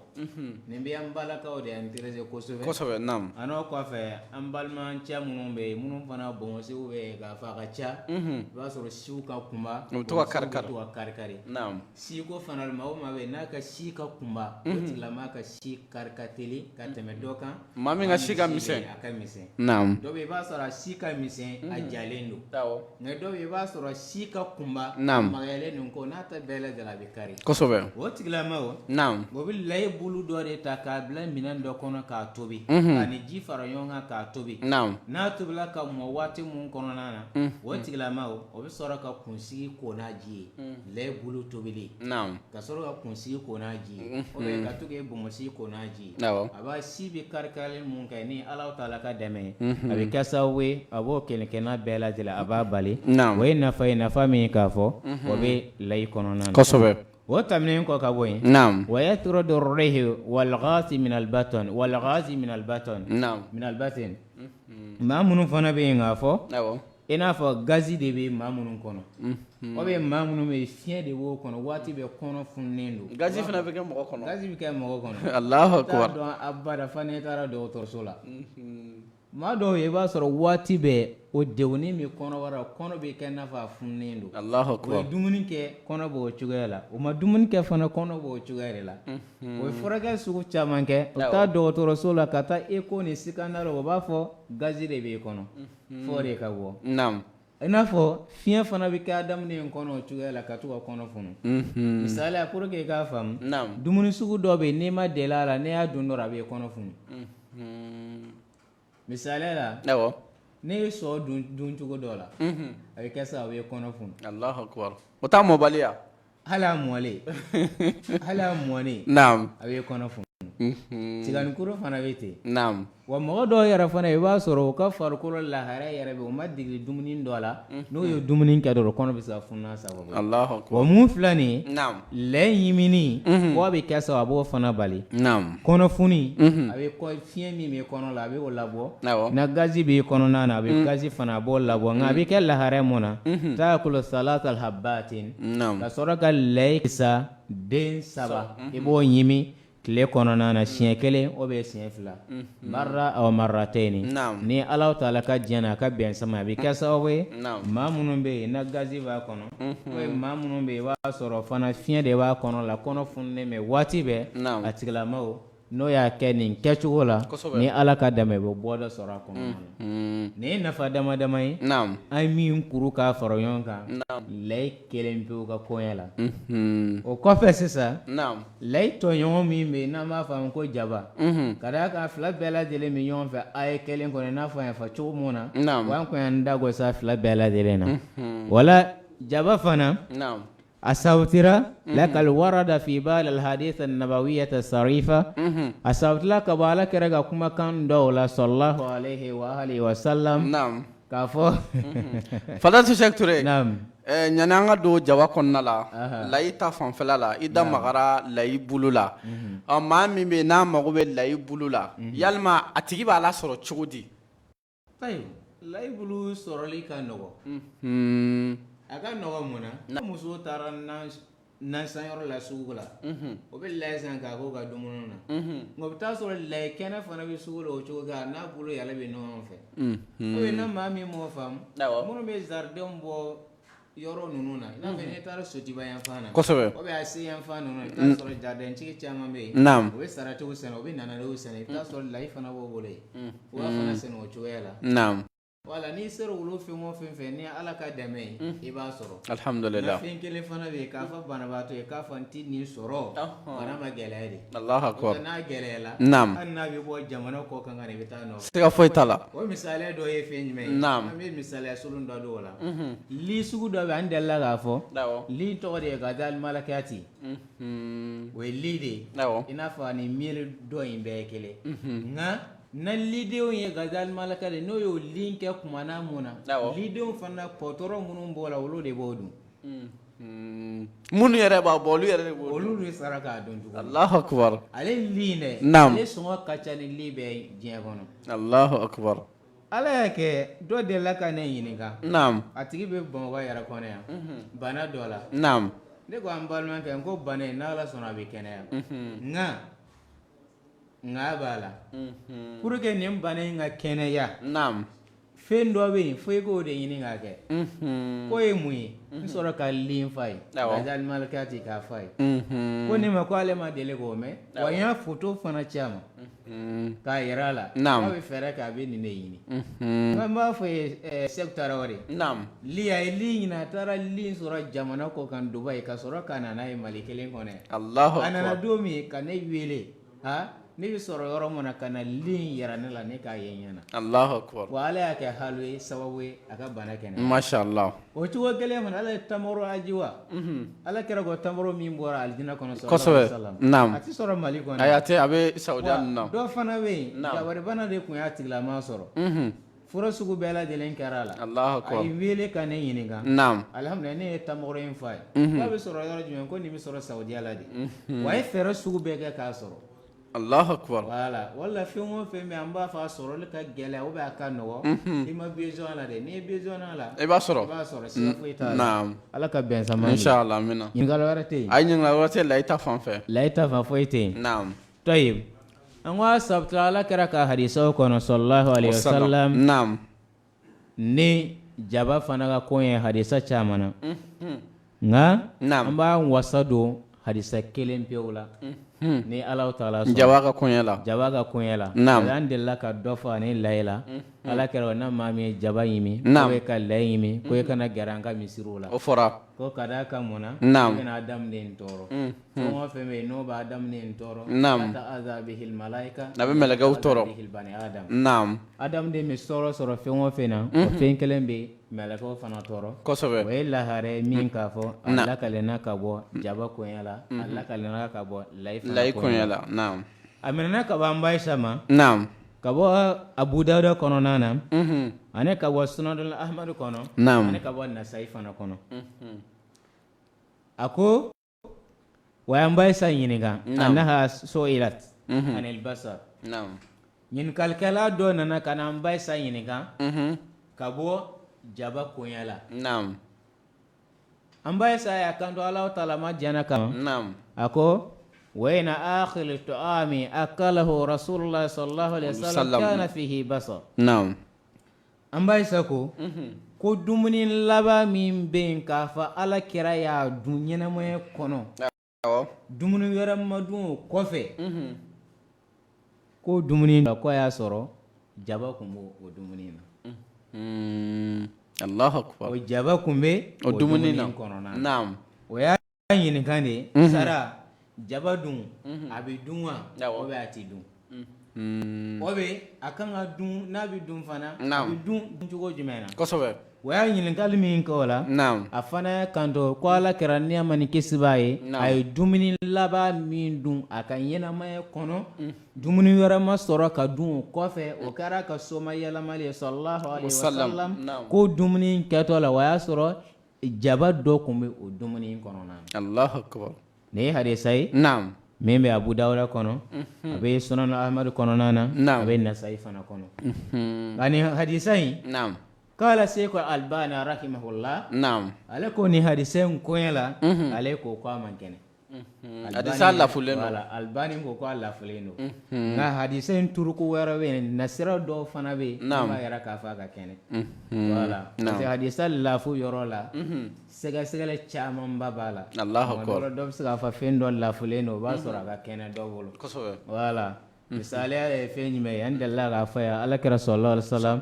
nin bɛ an balakaw de intéresser kosɛbɛ, kosɛbɛ, naamu. A n'o kɔfɛ an balimacɛ minnu bɛ yen, minnu fana bonbonsigiw bɛ yen k'a fɔ a ka ca, i b'a sɔrɔ siw ka kunba, u bɛ to ka kari kari, u bɛ to ka kari kari. Naamu. Siko fana maa o maa bɛ yen n'a ka si ka kunba, o tigilamaa ka si kari ka teli ka tɛmɛ dɔ kan. Maa min ka si ka misɛn. A ka misɛn. Naamu. Dɔ bɛ yen i b'a sɔrɔ a si ka misɛn, a jalen don. Awɔ. Nka dɔ bɛ yen i b'a sɔrɔ si ka kunba, Naamu. a magayalen don k'o o n'a ta bɛɛ lajɛlen a bɛ kari. Kosɛbɛ. O tigilamaw. Naam. O bɛ layi bulu dɔ de ta k'a bila minɛn dɔ kɔnɔ k'a tobi. K'a ni ji fara ɲɔgɔn kan k'a tobi. Naam. N'a tobila ka mɔ waati mun kɔnɔna na. O tigilamaw o bɛ sɔrɔ ka kunsigi ko n'a ji ye. Layi bulu tobilen. Naam. Ka sɔrɔ ka kunsigi ko n'a ji ye. Ou bien ka to k'i bonbonsi ko n'a ji ye. Awɔ. A b'a si bɛ kari-karili mun kɛ ni Alahu taala ka dɛmɛ ye. A bɛ kɛ sababu ye a b'o kelenkɛna bɛɛ lajɛlen a b'a bali. Naam. O ye nafa ye nafa min k'a fɔ. O bɛ layi kɔnɔna na. Kosɛbɛ. O tɛmɛnen kɔ ka bɔ yen. Naam. Wa yatrudu rihi wal ghazi minal batn wal ghazi minal batn. Naam. Minal batn. Maa minnu fana bɛ yen k'a fɔ. Awɔ. I n'a fɔ gazi de bɛ maa minnu kɔnɔ ou bien maa minnu bɛ yen fiɲɛ de b'o kɔnɔ waati bɛɛ kɔnɔ fununen don. Gazi fana bɛ kɛ mɔgɔ kɔnɔ. Gazi bɛ kɛ mɔgɔ kɔnɔ. Alahu I t'a akubar. dɔn abada fo n'i taara dɔgɔtɔrɔso la. Maa dɔw i b'a sɔrɔ waati bɛɛ o degunni bɛ kɔnɔbara la kɔnɔ bɛ kɛ i n'a fɔ a fununen don. Alahu U akubar. ye dumuni kɛ kɔnɔ b'o cogoya la u ma dumuni kɛ fana kɔnɔ b'o cogoya de la. U ye furakɛ sugu caman kɛ u bɛ taa dɔgɔtɔrɔso la ka taa écho ni scanner u b'a fɔ gazi de b'i kɔnɔ. Fo de ka bɔ. Naam. I n'a fɔ fiɲɛ fana bɛ kɛ adamaden kɔnɔ o cogoya la ka to ka kɔnɔ funu. Misaliya pour que i k'a faamu. Naam. Dumuni sugu dɔ bɛ yen n'i ma deli a la n'i y'a dun dɔrɔn a b'i kɔnɔ funu. Misaliya la. Awɔ. N'i ye sɔ dun duncogo dɔ la. A bɛ kɛ sababu ye kɔnɔ funu. Alahu akubar. O t'a mɔbali ya? Hali a mɔlen. Hali a mɔnen. Naam. A b'i kɔnɔ funu. Tiganikuru fana bɛ ten. Naam. Wa mɔgɔ dɔw yɛrɛ fana i b'a sɔrɔ u ka farikolo lahara yɛrɛ bɛ u ma dege dumuni dɔ la n'u ye dumuni kɛ dɔrɔn kɔnɔ bɛ se ka funu n'a sababu ye. Alahu akubar. Wa mun filɛ nin ye. Naam. Lɛ ɲimini. K'a bɛ kɛ sababu a b'o fana bali. Naam. Kɔnɔfuni. A bɛ fiɲɛ min bɛ kɔnɔ la a bɛ o labɔ. Awɔ. Na gazi b'i kɔnɔna na a bɛ gazi fana a b'o labɔ nka a bɛ kɛ lahara mun na. Taakulu salasa habatin. Naam. Ka sɔrɔ ka lɛ kisɛ den saba i b'o ɲimi tile kɔnɔna na siɲɛ kelen ou bien siɲɛ fila marra aw marratayni ni Alahu taala ka diɲɛ n'a ka bɛn sama a bɛ kɛ sababu ye maa minnu bɛ yen na gazi b'a kɔnɔ ou bien maa minnu bɛ yen i b'a sɔrɔ fana fiɲɛ de b'a kɔnɔ la kɔnɔ fununen bɛ waati bɛɛ a tigilamɔgɔw n'o y'a kɛ nin kɛcogo la ni Ala ka dɛmɛ bɛ bɔda sɔrɔ a kɔnɔ nin ye nafa dama dama ye an min kuru k'a fara ɲɔgɔn kan layi kelen pewu ka koɲɛ la o kɔfɛ sisan layi tɔɲɔgɔn min bɛ yen n'an b'a fɔ a ma ko jaba ka d'a kan fila bɛɛ lajɛlen bɛ ɲɔgɔn fɛ a ye kelen kɔnɔ i n'a fɔ an y'a fɔ cogo min na wa an kun y'an da gosi a fila bɛɛ lajɛlen na wala jaba fana a sabatira lakal warada fi ba'd al hadith an nabawiyyah sarifa a sabatila ka bɔ ala kira ka kumakan dɔw la sallallahu alaihi wa alihi wa sallam k'a fɔ Fadilatu Sɛki Ture naamu yani an ka don jaba kɔnɔna la layi ta fanfɛla la i da magara layi bulu la ɔ maa min bɛ yen n'a mago bɛ layi bulu la yalima a tigi b'a lasɔrɔ cogo di ayiwa layi bulu sɔrɔli ka nɔgɔ a ka nɔgɔ mun na muso taara nansanyɔrɔ la sugu la o bɛ layi san k'a k'o ka dumuni na nka o bɛ taa sɔrɔ layi kɛnɛ fana bɛ sugu la o cogo kan n'a bulu yɛrɛ bɛ ɲɔgɔn fɛ o bɛ na maa min m'o faamu minnu bɛ jardin bɔ yɔrɔ ninnu na i n'a fɔ n'i taara Sotiba yanfan na kosɛbɛ ou bien a se yanfan ninnu na i bɛ taa sɔrɔ jardin-tigi caman bɛ yen naamu u bɛ salatiw sɛnɛ u bɛ nanayew sɛnɛ i bɛ taa sɔrɔ layi fana b'o bolo yen u b'a fana sɛnɛ o cogoya la naamu wala n'i sera olu fɛn o fɛn fɛ ni Ala ka dɛmɛ ye i b'a sɔrɔ alhamdulillah fɛn kelen fana bɛ yen k'a fɔ banabaatɔ ye k'a fɔ n tɛ nin sɔrɔ bana ma gɛlɛya de Allahu akbar n'a gɛlɛyala naam hali n'a bɛ bɔ jamana kɔ kan ka na i bɛ taa nɔfɛ siga foyi t'a la o misaliya dɔ ye fɛn jumɛn ye naam an bɛ misaliya surun dɔ d'o la li sugu dɔ bɛ an delila k'a fɔ li tɔgɔ de ye gazal malakati o ye li de ye i n'a fɔ ani miel dɔ in bɛɛ ye kelen nka na lidenw ye gazal malakati n'o y'o li kɛ kumana mun na lidenw fana pɔtɔrɔ minnu b'o la olu de b'o dun minnu yɛrɛ b'a bɔ olu yɛrɛ de b'o olu de sara k'a dun tugun Allahu akbar ale li in dɛ naam ale sɔngɔ ka ca ni li bɛɛ ye diɲɛ kɔnɔ Allahu akbar Ala y'a kɛ dɔ delila ka ne ɲininka naam a tigi bɛ Bamakɔ yɛrɛ kɔnɔ yan bana dɔ la naam ne ko an balimakɛ n ko bana in n'Ala sɔnna a bɛ kɛnɛya nka nka b'a la pour que nin bana in ka kɛnɛya naam fɛn dɔ bɛ yen fo i k'o de ɲini k'a kɛ k'o ye mun ye n sɔrɔ ka li f'a ye gazal malakati k'a f'a ye ko ne ma ko ale ma deli k'o mɛn wa n y'a foto fana ci a ma. K'a yira a la k'a bɛ fɛɛrɛ kɛ a bɛ nin de ɲini n b'a fɔ ye Sɛku Tarawele li a ye li ɲini a taara li sɔrɔ jamana kɔ kan Dubayi ka sɔrɔ ka na n'a ye Mali kelen kɔnɔ a nana don min ka ne wele ne bɛ sɔrɔ yɔrɔ min na ka na li in yira ne la ne k'a ye ɲɛ na wa Ala y'a kɛ halu ye sababu ye a ka bana kɛnɛya masha Allah o cogo kelen fana Ala ye tamaro ajiwa Ala kira ko tamaro min bɔra alijina kɔnɔ kosɛbɛ naam a tɛ sɔrɔ Mali kɔnɔ ayi a tɛ a bɛ Saudiya ninnu na dɔ fana bɛ yen jabaribana de tun y'a tigilama sɔrɔ fura sugu bɛɛ lajɛlen kɛra a la Alahu akibaru a ye n wele ka ne ɲininka naam alihamudulila ne ye tamaro in f'a ye k'a bɛ sɔrɔ yɔrɔ jumɛn ko nin bɛ sɔrɔ Saudiya la de wa a ye fɛɛrɛ sugu bɛɛ kɛ k'a sɔrɔ Alahu akibaru voilà wala fɛn o fɛn bɛ an b'a fɔ a sɔrɔli ka gɛlɛn ou bien a ka nɔgɔ i ma besoin la dɛ n'i ye besoin la i b'a sɔrɔ i b'a sɔrɔ siga foyi t'a la naam Ala ka bɛn sama inshallah amina ɲininkali wɛrɛ tɛ yen ayi ɲininkali wɛrɛ tɛ layi ta fan fɛ layi ta fan foyi tɛ yen naam tayib an ko a sabutila Ala kira ka hadisaw kɔnɔ sallallahu alaihi wasallam naam ni jaba fana ka ko ye hadisa caman na nka an b'an wasa don hadisa kelen pewu la ni Ala taala sɔnna jaba ka koɲɛ la jaba ka koɲɛ la an delila ka dɔ fɔ ani layi la Ala kira na maa min ye jaba ɲimi ko ka layi ɲimi ko i kana gɛrɛ an ka misiriw la o fɔra ko ka d'a kan mun na i bɛna adamaden tɔɔrɔ fɛn o fɛn bɛ yen n'o bɛ adamaden tɔɔrɔ ta'aza bihil malaika a bɛ mɛlɛkɛw tɔɔrɔ naam adamaden bɛ tɔɔrɔ sɔrɔ fɛn o fɛn na o fɛn kelen bɛ mɛlɛkɛw fana tɔɔrɔ kosɛbɛ o ye lahara ye min k'a fɔ a lakalenna ka bɔ jaba koɲɛ la a lakalenna ka bɔ layi koɲɛ la naam a minɛna ka bɔ an ba Ayisa ma naam ka bɔ Abu Dawuda kɔnɔna na ani ka bɔ Sunanul Ahmadu kɔnɔ naam ani ka bɔ Nasayi fana kɔnɔ a ko wa an ba Ayisa ɲininka annaha su'ilat anil basal ɲininkalikɛla dɔ nana ka na an ba Ayisa ɲininka ka bɔ jaba koɲɛ la an ba Ayisa y'a kanto Ala taala ma diɲɛna kan a ko wa inna akhira ta'ami akalahu rasulullah sallallahu alaihi wasallam kana fihi basal an ba Ayisa ko ko dumuni laban min bɛ yen k'a fɔ Ala kira y'a dun ɲɛnamaya kɔnɔ dumuni wɛrɛ ma dun o kɔfɛ ko dumuni ko a y'a sɔrɔ jaba tun b'o o dumuni na Alahu akibaru o jaba tun bɛ o dumuni na kɔnɔna naam o y'a ɲininka de sara jaba dun a bɛ dun wa ou bien a tɛ dun ou bien a kan ka dun n'a bɛ dun fana a bɛ dun cogo jumɛn na kosɛbɛ o y'a ɲininkali min kɛ o la a fana y'a kanto ko Ala kira nɛɛma ni kisi b'a ye a ye dumuni laban min dun a ka ɲɛnamaya kɔnɔ dumuni wɛrɛ ma sɔrɔ ka dun o kɔfɛ o kɛra ka somayɛlɛmali ye sallallahu alaihi wasallam ko dumuni kɛtɔ la o y'a sɔrɔ jaba dɔ tun bɛ o dumuni kɔnɔna na Alahu akibaru nin ye hadisa ye naam min bɛ Abu Dawuda kɔnɔ a bɛ Sunan Ahmadu kɔnɔna na a bɛ Nasayi fana kɔnɔ nka nin hadisa in naam kala Seku Albani rahimahullah naam ale ko nin hadisa in koɲɛ la ale ko ko a man kɛnɛ hadisa lafulen don Albani ko ko a lafulen don nka hadisa in turuku wɛrɛ bɛ yen nasira dɔw fana bɛ yen min b'a yira k'a fɔ a ka kɛnɛ voilà parce que hadisa lafu yɔrɔ la sɛgɛsɛgɛli camanba b'a la dɔ bɛ se k'a fɔ fɛn dɔ lafulen don o b'a sɔrɔ a ka kɛnɛ dɔ bolo voilà misaliya ye fɛn jumɛn ye an delila k'a fɔ yan Ala kira sallallahu alaihi wasallam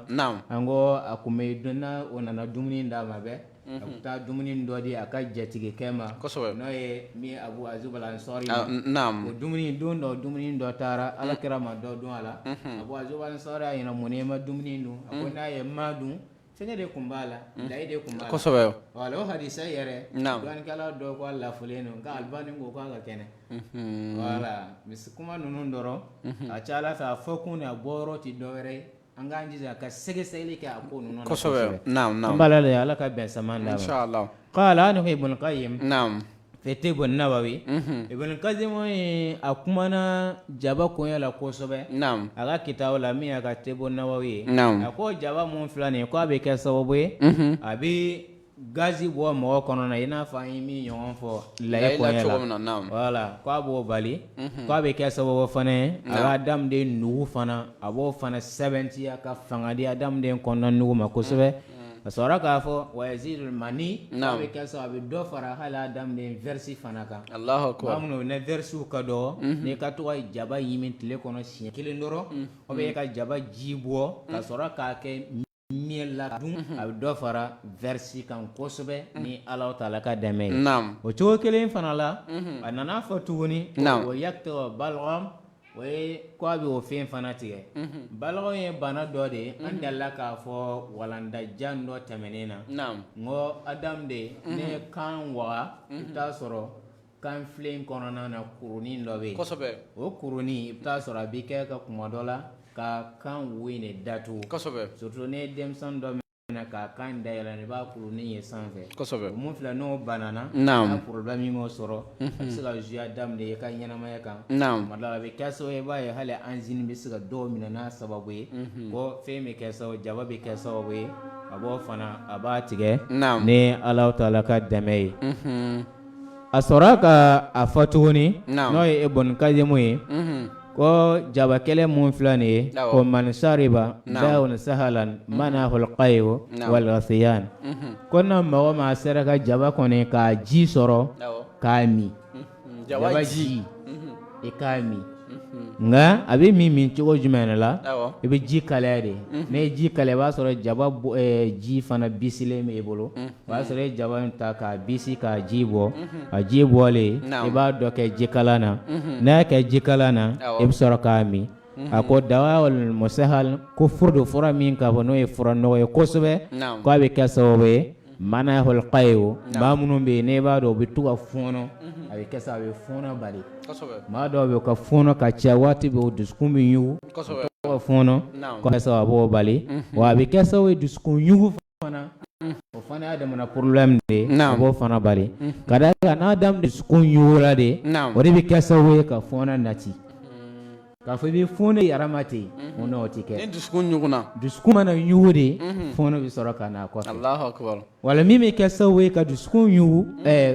an ko a tun bɛ don n'a o nana dumuni d'a ma bɛɛ a bɛ taa dumuni dɔ di a ka jatigikɛ ma n'o ye min Abu Ayyub al-Ansari o dumuni don dɔ dumuni dɔ taara Ala kira ma dɔ dun a la Abu Ayyub al-Ansari y'a ɲininka mun na i ma dumuni dun a ko n'a ye ma dun fɛngɛ de tun b'a la layi de tun b'a la kosɛbɛ voilà o hadisa yɛrɛ dɔnnikɛla dɔw ko a lafulen don nka Albani ko k'a ka kɛnɛ voilà misi kuma ninnu dɔrɔn a ca Ala fɛ a fɔ kun n'a bɔyɔrɔ tɛ dɔwɛrɛ ye an k'an jija ka sɛgɛsɛgɛli kɛ a ko ninnu na kosɛbɛ naam naam an b'a la Ala ka bɛn sama d'an ma inshallah qala anhu Ibn Qayyim naam fi Tibb Nabawi Ibn Qayyim ye a kumana jaba koɲɛ la kosɛbɛ naam a ka kitabu la min y'a ka Tibb Nabawi ye naam a ko jaba mun filɛ nin ye ko a bɛ kɛ sababu ye a bɛ gazi bɔ mɔgɔ kɔnɔ na i n'a fɔ an ye min ɲɔgɔn fɔ layi koɲɛ cogo min na naam voilà ko a b'o bali ko a bɛ kɛ sababu fana ye a bɛ adamaden nugu fana a b'o fana sɛbɛntiya ka fanga di adamaden kɔnɔna nugu ma kosɛbɛ. Ka sɔrɔ k'a fɔ wa yazidul mani, a bɛ kɛ sababu a bɛ dɔ fara hali adamaden versi fana kan. Alahu akibaru. Maa minnu ni versiw ka dɔgɔ, n'i ka to ka jaba ɲimi tile kɔnɔ siɲɛ kelen dɔrɔn, ou bien i ka jaba ji bɔ ka sɔrɔ k'a kɛ miel la dun, a bɛ dɔ fara versi kan kosɛbɛ ni Alahu taala ka dɛmɛ ye. O cogo kelen fana la, a nana fɔ tuguni wa yakutau balgam, o ye ko a bɛ o fɛn fana tigɛ. Balgam ye bana dɔ de ye, an delila k'a fɔ walanda jan dɔ tɛmɛnen na, n ko adamaden n'i ye kan waga, i bɛ taa sɔrɔ kanfilen kɔnɔna na kurunin dɔ bɛ yen, o kurunin i bɛ taa sɔrɔ a bɛ kɛ ka kuma dɔ la ka kan wo in de datugu, surtout n'i ye denmisɛnnin dɔ minɛ k'a kan dayɛlɛ, i b'a kurunin ye sanfɛ. O mun filɛ, n'o banana, n'a problème m'o sɔrɔ, a bɛ se ka jouer adamaden i ka ɲɛnamaya kan. Tuma dɔ la a bɛ kɛ sababu ye, i b'a ye hali angine bɛ se ka dɔw minɛ n'a sababu ye ko fɛn bɛ kɛ sababu, jaba bɛ kɛ sababu ye a b'o fana a b'a tigɛ ni Alahu taala ka dɛmɛ ye. A sɔrɔ ka a fɔ tuguni, n'o ye Ibn Kayimu ye, ko jaba kelen mun filɛ nin ye, ko man shariba dawun sahalan manahul qayu wal ghasiyan, ko na mɔgɔ maa sera ka jaba kɔni k'a ji sɔrɔ k'a min, jaba ji i k'a min, nka a bɛ min cogo jumɛn la? I bɛ ji kalaya de. N'i ye ji kalaya, i b'a sɔrɔ jaba ji fana bisilen b'i bolo. O y'a sɔrɔ i ye jaba in ta k'a bisi k'a ji bɔ. A ji bɔlen, i b'a dɔ kɛ jikalan na. N'a y'a kɛ jikalan na, i bɛ sɔrɔ k'a min. A ko dawal musahal, ko fura don, fura min k'a fɔ n'o ye fura nɔgɔ ye kosɛbɛ, k'a bɛ kɛ sababu ye manahul qayu, maa minnu bɛ yen n'e b'a dɔn u bɛ to ka fɔɔnɔ, a bɛ kɛ sababu a bɛ fɔɔnɔ bali. Maa dɔw bɛ yen u ka fɔɔnɔ ka ca, waati bɛɛ u dusukun bɛ ɲugu, ka fɔɔnɔ, k'a bɛ sababu a b'o bali. Wa a bɛ kɛ sababu ye dusukun ɲugu fana, o fana y'a damana problème de ye, a b'o fana bali. Ka d'a kan n'a daminɛ dusukun ɲugura de, o de bɛ kɛ sababu ye ka fɔɔnɔ nati. K'a fɔ i bɛ fɔɔnɔ yɛrɛ ma ten, o n'o tɛ kɛ. Ni dusukun ɲugunna, dusukun mana ɲugu de, fɔɔnɔ bɛ sɔrɔ ka na a kɔfɛ. Alahu akibaru. Wala min bɛ kɛ sababu ye ka dusukun ɲugu,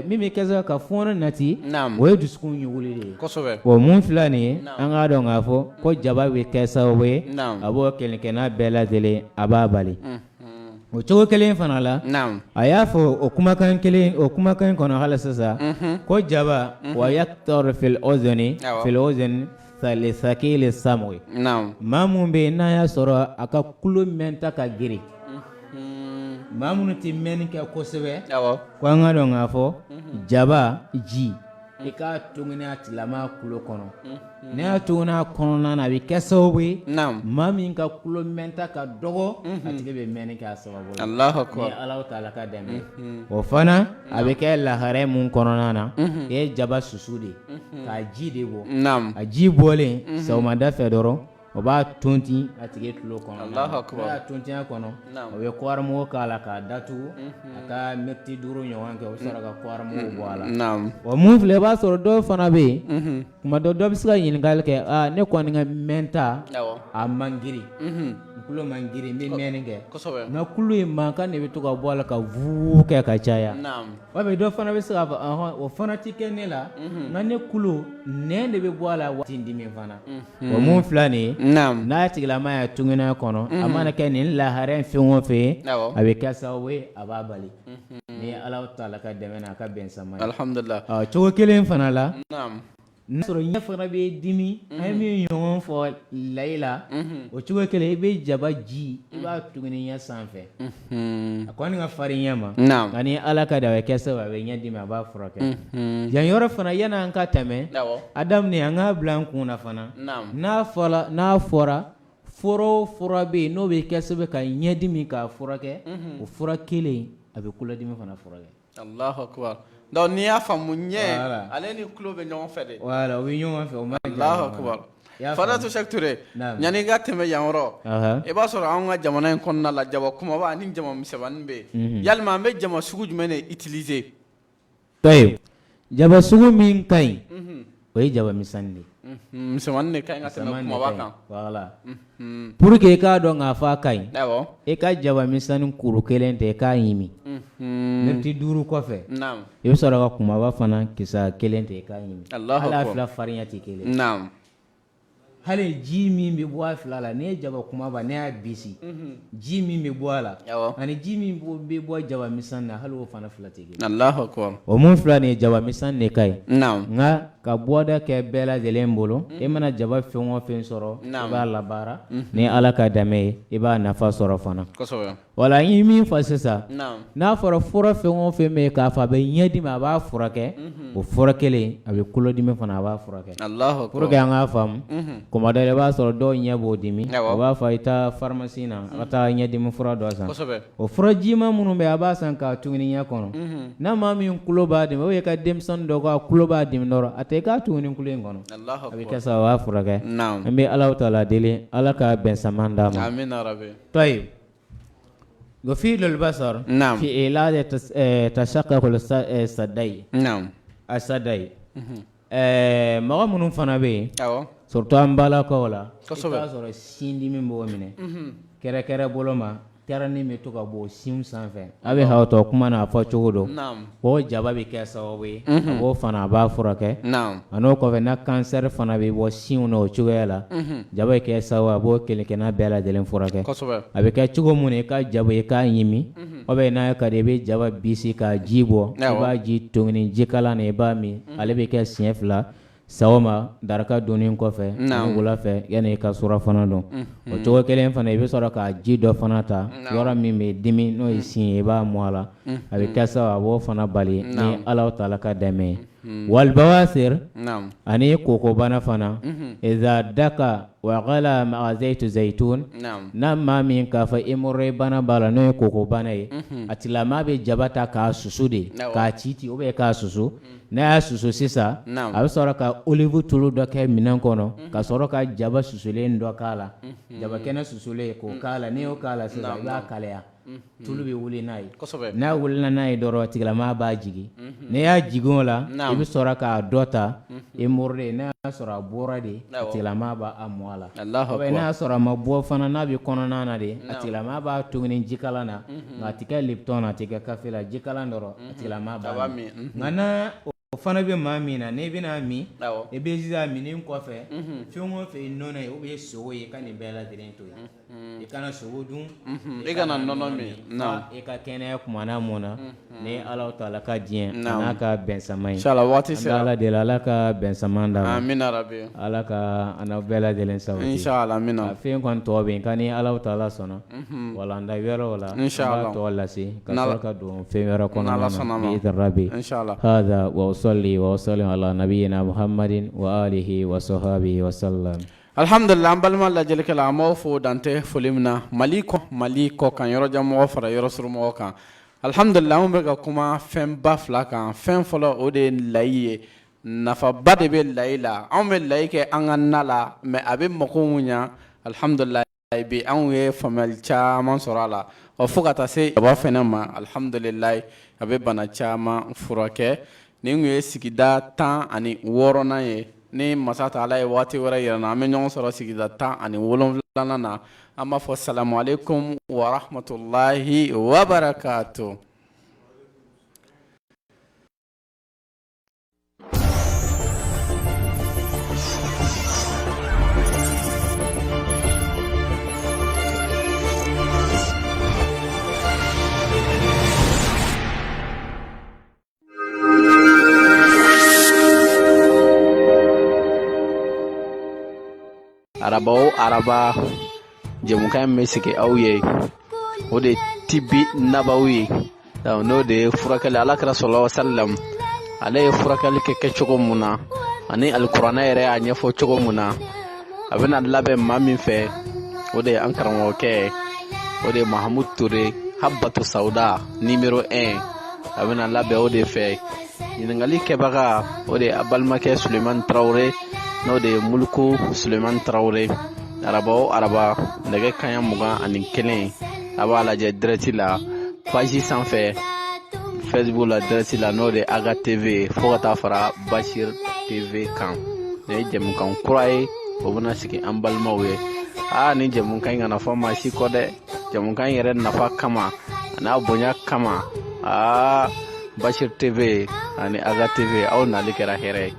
min bɛ kɛ sababu ka fɔɔnɔ nati, o ye dusukun ɲuguli de ye. O mun filɛ nin ye, an k'a dɔn k'a fɔ ko jaba bɛ kɛ sababu ye a b'o kelenkɛna bɛɛ lajɛlen a b'a bali. O cogo kelen fana la, a y'a fɔ o kumakan kelen, o kumakan in kɔnɔ hali sisan, ko jaba wa yakutaru fil uzuni fil uzuni sakili sam'i, maa min bɛ yen n'a y'a sɔrɔ a ka tulo mɛnta ka girin, maa minnu tɛ mɛnni kɛ kosɛbɛ, ko an k'a dɔn k'a fɔ jaba ji i k'a tongini a tigilama tulo kɔnɔ. N'i y'a tongini a kɔnɔna na, a bɛ kɛ sababu ye maa min ka tulo mɛnta ka dɔgɔ, a tigi bɛ mɛnni kɛ a sababu la. Alahu akibaru. Ni Alahu taala ka dɛmɛ. O fana a bɛ kɛ lahara mun kɔnɔna na, i ye jaba susu de k'a ji de bɔ. A ji bɔlen sɔgɔmada fɛ dɔrɔn, o b'a tonti a tigi tulo kɔnɔ. Alahu akibaru. N'a y'a tonti a kɔnɔ, o bɛ kɔɔrimugu k'a la k'a datugu, a ka miniti 5 ɲɔgɔn kɛ, o bɛ sɔrɔ ka kɔɔrimugu bɔ a la. Wa mun filɛ, i b'a sɔrɔ dɔw fana bɛ yen, tuma dɔ, dɔ bɛ se ka ɲininkali kɛ: aa, ne kɔni ka mɛnta a man girin, n tulo man girin, n bɛ mɛnni kɛ, nka tulo in mankan de bɛ to ka bɔ a la ka vuu kɛ ka caya. Walima dɔ fana bɛ se k'a fɔ: ɔhɔn, o fana tɛ kɛ ne la, nka ne tulo nɛn de bɛ bɔ a la waati dimi fana. O mun filɛ nin ye, n'a tigilama y'a tunguni a kɔnɔ, a mana kɛ nin lahara in fɛn o fɛn ye, a bɛ kɛ sababu ye a b'a bali ni Alahu taala ka dɛmɛ n'a ka bɛn sama ye. Alihamudulila. Cogo kelen fana la, n'a sɔrɔ ɲɛ fana bɛ dimi, an ye min ɲɔgɔn fɔ layi la, o cogo kelen i bɛ jaba ji, i b'a tunguni ɲɛ sanfɛ. A kɔni ka farin ɲɛ ma, nka ni Ala ka dɛmɛ, a bɛ kɛ sababu a bɛ ɲɛ dimi, a b'a furakɛ. Yan yɔrɔ fana, yanni an ka tɛmɛ, a daminɛ, an k'a bila an kun na fana, n'a fɔra fura o fura bɛ yen n'o bɛ kɛ sababu ka ɲɛdimi k'a furakɛ, o fura kelen a bɛ tulodimi fana furakɛ. Alahu akibaru. Donc n'i y'a faamu, ɲɛ ale ni tulo bɛ ɲɔgɔn fɛ de. Voilà, u bɛ ɲɔgɔn fɛ, o ma. Alahu akibaru. Fadilatu Sɛki Ture, yanni i ka tɛmɛ yan yɔrɔ, i b'a sɔrɔ anw ka jamana in kɔnɔna la, jaba kumaba ani jaba misɛnmanin bɛ yen. Yalima an bɛ jaba sugu jumɛn de utiliser? Tayibu, jaba sugu min ka ɲi, o ye jaba misɛnnin de ye. Misɛnmanin de ka ɲi ka tɛmɛ kumaba kan. Voilà, pour que i k'a dɔn k'a fɔ a ka ɲi, i ka jaba misɛnnin kuru kelen ta, i k'a ɲimi miniti 5 kɔfɛ, i bɛ sɔrɔ ka kumaba fana kisɛ kelen ta, i k'a ɲimi. Hali a fila farinya tɛ kelen. Hali ji min bɛ bɔ a fila la, n'i ye jaba kumaba n'i y'a bisi, ji min bɛ bɔ a la ani ji min bɛ bɔ jaba misɛn na, hali o fana fila tɛ kelen. Alahu akibaru. O mun fila nin ye, jaba misɛn de ka ɲi. Nka ka bɔda kɛ bɛɛ lajɛlen bolo, e mana jaba fɛn o fɛn sɔrɔ, i b'a labaara ni Ala ka dɛmɛ ye, i b'a nafa sɔrɔ fana. Wala n ye min fɔ sisan, n'a fɔra fura fɛn o fɛn bɛ yen k'a fɔ a bɛ ɲɛdimi a b'a furakɛ, o fura kelen a bɛ tulodimi fana a b'a furakɛ. Pour que an k'a faamu, kuma dɔ la i b'a sɔrɔ dɔw ɲɛ b'o dimi, o b'a fɔ i taa pharmacie na, a ka taa ɲɛdimi fura dɔ san. O furajima minnu bɛ a b'a san k'a tuguni ɲɛ kɔnɔ. N'a maa min tulo b'a dimi, ou bien ka denmisɛnnin dɔ ka tulo b'a dimi dɔrɔn, a tɛ i k'a tuguni tulo in kɔnɔ, a bɛ kɛ sa, a b'a furakɛ. An bɛ Alahu taala deli, Ala ka bɛn sama d'an ma. Tayib يفيد البصر في علاج تشقق الثدي الثدي. Mɔgɔ minnu fana bɛ yen, surtout an balakaw la, i b'a sɔrɔ sindimi b'o minɛ kɛrɛkɛrɛ bolo ma, tɛrɛnin bɛ to ka bɔ sin sanfɛ, a bɛ hakɛto kuma n'a fɔ cogo don, o jaba bɛ kɛ sababu ye a b'o fana a b'a furakɛ. A n'o kɔfɛ, n'a kansɛri fana bɛ bɔ sinw na o cogoya la, jaba bɛ kɛ sababu a b'o kelenkelen bɛɛ lajɛlen furakɛ. A bɛ kɛ cogo mun i ka jaba i k'a ɲimi, ou bien n'a ka di i bɛ jaba bisi k'a ji bɔ, i b'a ji togoni jikalan na, i b'a min. Ale bɛ kɛ siɲɛ 2 sɔgɔma daraka dunnen kɔfɛ ani wula fɛ yanni i ka surafana dun. O cogo kelen fana, i bɛ sɔrɔ ka ji dɔ fana ta, yɔrɔ min bɛ dimi n'o ye sin ye, i b'a mun a la, a bɛ kɛ sababu a b'o fana bali ni Alahu taala ka dɛmɛ ye. والبواسير ani kokobana fana, إذا دك وغلى مع زيت زيتون, n'a maa min k'a fɔ hémorroïde bana b'a la, n'o ye kokobana ye, a tigilamaa bɛ jaba ta k'a susu de, k'a ci ci ou bien k'a susu. N'a y'a susu sisan, a bɛ sɔrɔ ka olive tulu dɔ kɛ minɛn kɔnɔ, ka sɔrɔ ka jaba susulen dɔ k'a la, jaba kɛnɛ susulen k'o k'a la. N'i y'o k'a la sisan, i b'a kalaya, tulu bɛ wuli n'a ye. N'a wulila n'a ye dɔrɔn, tigilamaa b'a jigin. N'i y'a jigin o la, i bɛ sɔrɔ k'a dɔ ta hémorroïde, n'a y'a sɔrɔ a bɔra de, a tigilamaa b'a mun a la. N'a y'a sɔrɔ a ma bɔ fana, n'a bɛ kɔnɔna na de, a tigilamaa b'a togoni jikalan na, nka a tɛ kɛ Lipton na, a tɛ kɛ kafe la, jikalan dɔrɔn a tigilamaa b'a min. Nka n'a o fana bɛ maa min na, n'i bɛna min, i bɛ jija a minni kɔfɛ, fɛn o fɛn ye nɔnɔ ye ou bien sogo ye, i ka nin bɛɛ lajɛlen to yen. I kana sogo dun, i kana nɔnɔ min. I ka kɛnɛya kumana mun na, ni Ala taala ka diɲɛ n'a ka bɛnsama ye. Inchallah, waati sera. Ala deli, Ala ka bɛnsama d'an ma. Amina rabi. Ala ka an n'aw bɛɛ lajɛlen sabati. Inchallah, amina. Fɛn kɔni tɔ bɛ yen, ka ni Ala taala sɔnna, walanda wɛrɛw la, an b'a tɔ lase ka sɔrɔ ka don fɛn wɛrɛ kɔnɔna na bi rabi. Inchallah. هذا وأصلي وأسلم على نبينا محمد وآله وصحبه وسلم. Alhamdulillah, an balima lajɛlikɛla, an b'aw fo dantɛ foli min na, Mali kɔ, Mali kɔ kan, yɔrɔjanmɔgɔ fara yɔrɔ surunmɔgɔ kan. Alhamdulillah, anw bɛ ka kuma fɛnba fila kan. Fɛn fɔlɔ, o de ye layi ye. Nafaba de bɛ layi la. Anw bɛ layi kɛ an ka na la, mais a bɛ mako mun ɲa, alhamdulillah, bi anw ye faamuyali caman sɔrɔ a la. Ɔ, fo ka taa se jaba fɛnɛ ma, alhamdulillah, a bɛ bana caman furakɛ. Nin kun ye sigida 16nan ye. Ni masa taala ye waati wɛrɛ yira an na, an bɛ ɲɔgɔn sɔrɔ sigida 17nan na. An b'a fɔ salamu aleykum wa rahmatulahi wa barakatu. Araba o araba, jɛmukan in bɛ sigi aw ye, o de tibi nabawi ye, n'o de ye furakɛli. Ala kira sallallahu alaihi wasallam, ale ye furakɛli kɛ kɛcogo mun na, ani alikuranɛ yɛrɛ y'a ɲɛfɔ cogo mun na, a bɛna labɛn maa min fɛ, o de ye an karamɔgɔkɛ, o de ye Mahamudu Ture, Habatu Sawuda numéro 1. A bɛna labɛn o de fɛ. Ɲininkali kɛbaga, o de ye a balimakɛ Sulemani Tarawele, n'o de ye Muluku Sulemani Tarawele. Araba o araba, nɛgɛ kaɲa 21, a b'a lajɛ direct la page sanfɛ Facebook la, direct la, n'o de ye Aga TV, fo ka taa fara Bashir TV kan. Nin ye jɛmukan kura ye, o bɛna sigi an balimaw ye. Aa, nin jɛmukan in kana fɔ maa si kɔ dɛ. Jɛmukan in yɛrɛ nafa kama, a n'a bonya kama, aa, Bashir TV ani Aga TV, aw nali kɛra hɛrɛ ye.